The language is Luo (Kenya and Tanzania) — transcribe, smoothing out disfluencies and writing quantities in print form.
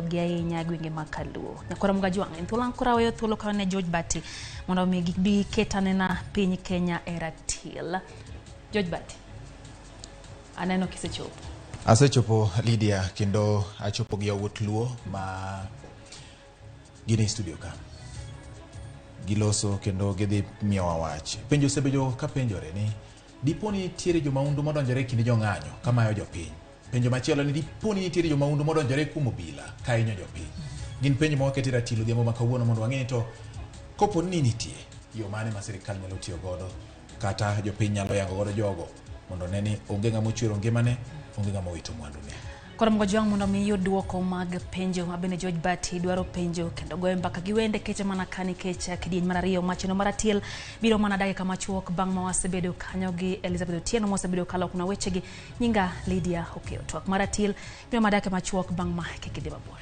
Gi ahinya e gwenge mag Kaluo. Nyakwara Mugajwang', en thuolo ang' koro aweyo thuolo kanyo ne George Bati mondo mi gibi ket anena piny Kenya e ratil. George Bati, aneno kisechopo. Asechopo Lydia kendo achopo gi yawuot Luo ma gin e studio ka. Giloso kendo gidhi miyowa wach. Penjo osebedo ka penjore ni dipo ni nitiere jomaundu modonjore e kind jong'anyo kamayo jopiny. Penjo machielo ni dipo ni nitiere jomahundu modonjore kuom obila ka hinyo jopiny. Gin penjo ma waketo e ratil odhiambo ma kawuono mondo wang'e ni to kopo ni nitie yo mane ma sirikal nyalo tiyo godo kata jopiny nyalo yango godo jogo mondo one ni onge ng'ama ochwero ngimane, onge ng'ama owito mwandune. Koro Mgojwang' mondo mi iyud duoko mag penjo ma bende George Bati dwaro penjo kendo goyo mbaka gi wende keche mana ka nikech kidieny mar ariyo macheno mar atiel biro mana dakika machuok bang' ma wasebedo kanyo gi Elizabeth Otieno mosebedo kaloknwa wechegi. Nyinga Lydia Okeyo. Twak mar atil biro madake machuok bang' ma kik idhi mabor.